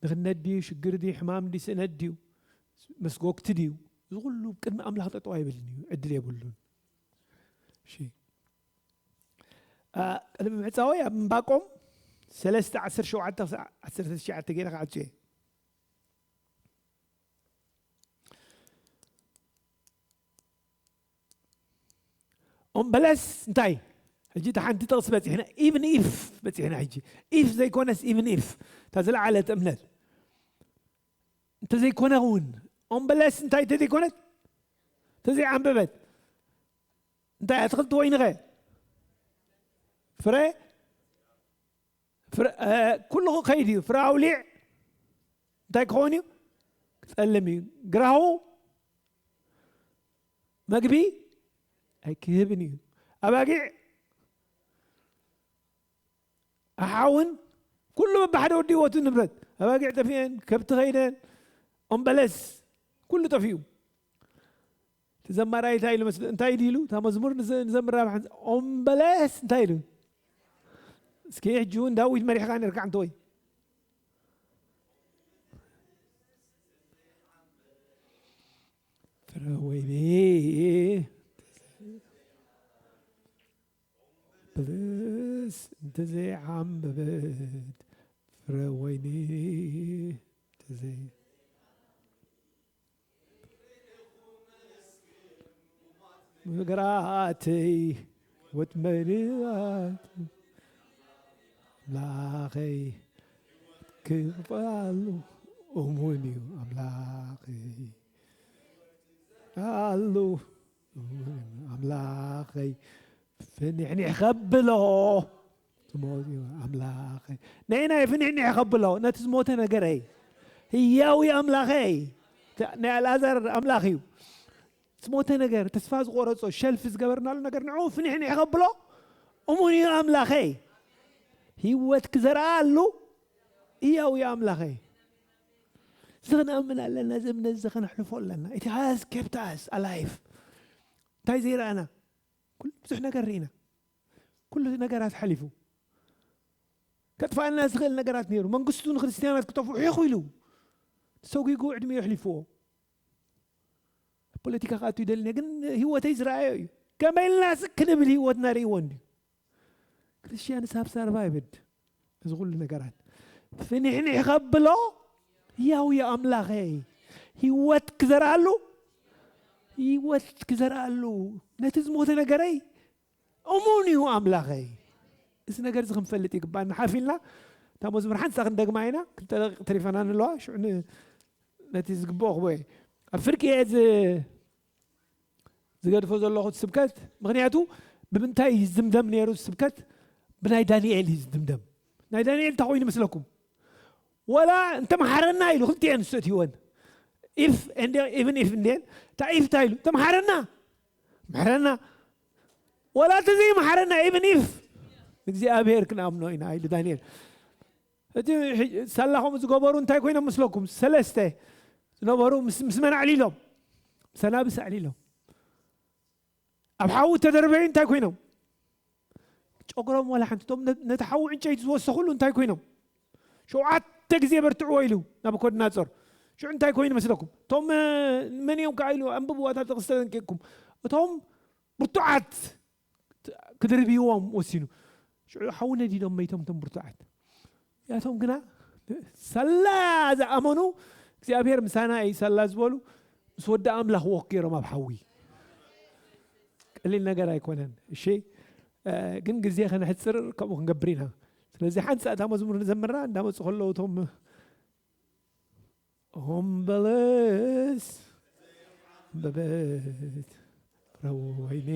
ድኽነት ድዩ፣ ሽግር ድዩ፣ ሕማም ድዩ፣ ስእነት ድዩ፣ መስጎግቲ ድዩ፣ እዚ ኩሉ ቅድሚ ኣምላኽ ጠጠው ኣይብልን እዩ፣ ዕድል የብሉን። እሺ። አ፣ ቅድሚ ምዕጻወይ ኣብ እምባቆም ሰለስተ ዓሰርተ ሸውዓተ ክሳዕ ዓሰርተ ትሽዓተ ገይረ ክዓጹ እየ። ኦም በለስ እንታይ? ሕጂ እቲ ሓንቲ ጥቕሲ በጺሕና፣ even if በጺሕና። ሕጂ if ዘይኮነስ even if፣ እታ ዝለዓለት እምነት እንተዘይኮነ እውን፣ ኦም በለስ እንታይ እንተዘይኮነት፣ እንተዘይዓንበበት፣ እንታይ ኣትክልቲ ወይንኸ ፍረ፣ ፍረ፣ እ፣ ኩሉ ክኸይድ እዩ። ፍረ ኣውሊዕ እንታይ ክኸውን እዩ? ክጸልም እዩ። ግራሁ መግቢ ኣይክህብን እዩ። ኣባጊዕ ኣሓውን ኩሉ በብሓደ ወዲእዎ እቲ ንብረት። ኣባጊዕ ጠፊኤን፣ ከብቲ ኸይደን፣ ኦም በለስ ኩሉ ጠፊኡ። እቲ ዘማራይ እንታይ ኢሉ መስለ-፣ እንታይ ድዩ ኢሉ? እታ መዝሙር ንዘ-፣ ንዘምራ ብሓንሳ-፣ ኦም በለስ እንታይ ኢሉ? እስኪ ሕጂ እውን ዳዊት መሪሕካ ነርካ እንተ ወይ። ፍረ ወይኒ በለስ እንተዘይዓምበበት፣ ፍረ ወይኒ እንተዘይ-፣ ነገራተይ ወጥመድኣት ኣምላኸይ ክቕበሉ እሙን እዩ። ኣምላኸይ ኣሉ ኣምላኸይ ፍንሕኒሕ ከብሎ ትሞት እዩ። ኣምላኸይ ነይናይ ፍንሕኒሕ ከብሎ ነቲ ዝሞተ ነገረይ ህያዊ ኣምላኸይ ናይ ኣልኣዛር ኣምላኽ እዩ። ዝሞተ ነገር፣ ተስፋ ዝቆረጾ፣ ሸልፍ ዝገበርናሉ ነገር ንዕኡ ፍንሕንሕ ከብሎ እሙን እዩ ኣምላኸይ። ህይወት ክዘርኣሉ ህያው እዩ ኣምላኸይ። እዚ ክንኣምን ኣለና፣ እዚ እምነት እዚ ከነሕልፎ ኣለና። It has kept us alive። እንታይ ዘይረኣና? ኩሉ ብዙሕ ነገር ርኢና። ኩሉ ነገራት ሓሊፉ። ከጥፋኣና ዝኽእል ነገራት ነይሩ። መንግስቱ ንክርስትያናት ክጠፍኡ ሒኹ ኢሉ። ተሰጒጉ ዕድሚኡ ኣሕሊፍዎ። ፖለቲካ ክኣቱ ይደሊ፣ ግን ህይወተይ ዝረኣዮ እዩ። ከመይ ኢልና ስክ ክንብል ህይወትና ርእይዎ እንድዩ። ክርስቲያንስ ሃብ ሰርቫይቭድ እዚ ኩሉ ነገራት። ፍንሕንሕ ከብሎ ህያው እዩ ኣምላኸይ። ህይወት ክዘርኣሉ፣ ህይወት ክዘርኣሉ፣ ነቲ ዝሞተ ነገረይ እሙን እዩ ኣምላኸይ። እዚ ነገር እዚ ክንፈልጥ ይግባና። ሓፍ ኢልና እታ መዝሙር ሓንሳ ክንደግማ ኢና። ክልተ ደቂቕ ተሪፈና ንለዋ። ሽዑ ን-፣ ነቲ ዝግብኦ ክቦ እየ። ኣብ ፍርቂ እየ ዝ-፣ ዝገድፎ ዘለኹ ስብከት። ምኽንያቱ ብምንታይ እዩ ዝድምደም ነይሩ ስብከት? ብናይ ዳንኤል እዩ ዝድምደም። ናይ ዳንኤል እንታይ ኮይኑ ይመስለኩም? ወላ እንተመሓረና ኢሉ ክልቲኤን ዝሰእትይወን። ኢፍ ኤንድ ኢቭን ኢፍ እንድየን። እታ ኢፍ እንታይ ኢሉ? ተመሓረና። ምሕረና። ወላ እንተዘይመሓረና ኢቭን ኢፍ ንእግዚኣብሔር ክንኣምኖ ኢና ኢሉ ዳንኤል። እቲ ሕጂ ሳላኹም ዝገበሩ እንታይ ኮይኖም ምስለኩም? ሰለስተ ዝነበሩ ምስ፣ ምስ መን ኣዕሊሎም? ምስ ኣናብስ ኣዕሊሎም። ኣብ ሓዊ ተደርበዩ እንታይ ኮይኖም? ጨጉሮም ዋላ ሓንቲ። እቶም ነ-፣ ነቲ ሓዊ ዕንጨይቲ ዝወሰኹሉ እንታይ ኮይኖም? ሸውዓተ ግዜ በርትዕዎ ኢሉ ናቡከደነፆር። ሽዑ እንታይ ኮይኑ መስለኩም? እቶም፣ እ፣ መን እዮም ከኣ ኢሉ ኣንብብዋ፣ እታ ጥቕሲ ተጠንቂቕኩም። እቶም ብርቱዓት ክድርብይዎም ወሲኑ። ሽዑ ሓዊ ነዲዶም መይቶም እቶም ብርቱዓት። ያቶም ግና ሳላ ዝኣመኑ እግዚኣብሔር ምሳና እዩ ሳላ ዝበሉ ምስ ወዲ ኣምላኽ ወክ ገይሮም ኣብ ሓዊ። ቀሊል ነገር ኣይኮነን። እሺ፣ እ፣ ግን ግዜ ከነሕፅር ከምኡ ክንገብር ኢና። ስለዚ ሓንቲ ሰዓት መዝሙር ንዘምራ እንዳመፁ ከለዉ እቶም ኦም በለስ በበት ፍረ ወይኒ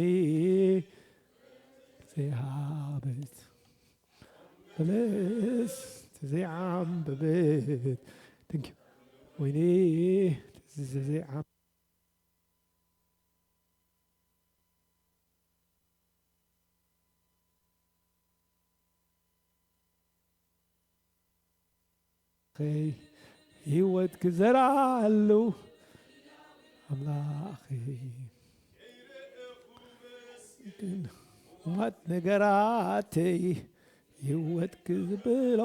ዘይሃበት በለስ ዘይዓምበበት። Thank you። ወይኒ ዘይዓም ህይወት ክዘራሉ ኣምላኸይ። ግን ማት ነገራተይ ህይወት ክዝብሎ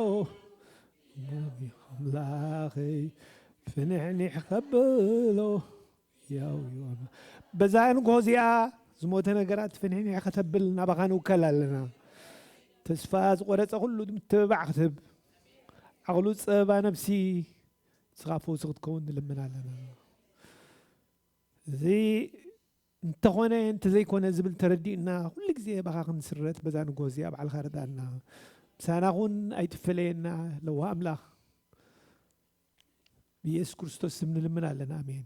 ኣምላኸይ ፍንሕኒሕ ከብሎ ያው ይዋና። በዛ ንግሆ እዚኣ ዝሞተ ነገራት ፍንሕኒሕ ከተብል ናባኻ ንውከል ኣለና። ተስፋ ዝቆረጸ ኩሉ ምትብባዕ ክትህብ፣ ዓቕሉ ጸባ ነብሲ ንስኻ ፈውሲ ክትከውን ንልምን ኣለና። እዚ እንተኾነ እንተዘይኮነ ዝብል ተረዲእና፣ ኩሉ ግዜ ባኻ ክንስረት በዛ ንግሆ እዚኣ ባዕልኻ ርዳእና። ምሳና ኹን ኣይትፈለየና ለዋ ኣምላኽ። ብኢየሱስ ክርስቶስ ስም ንልምን ኣለና። ኣሜን።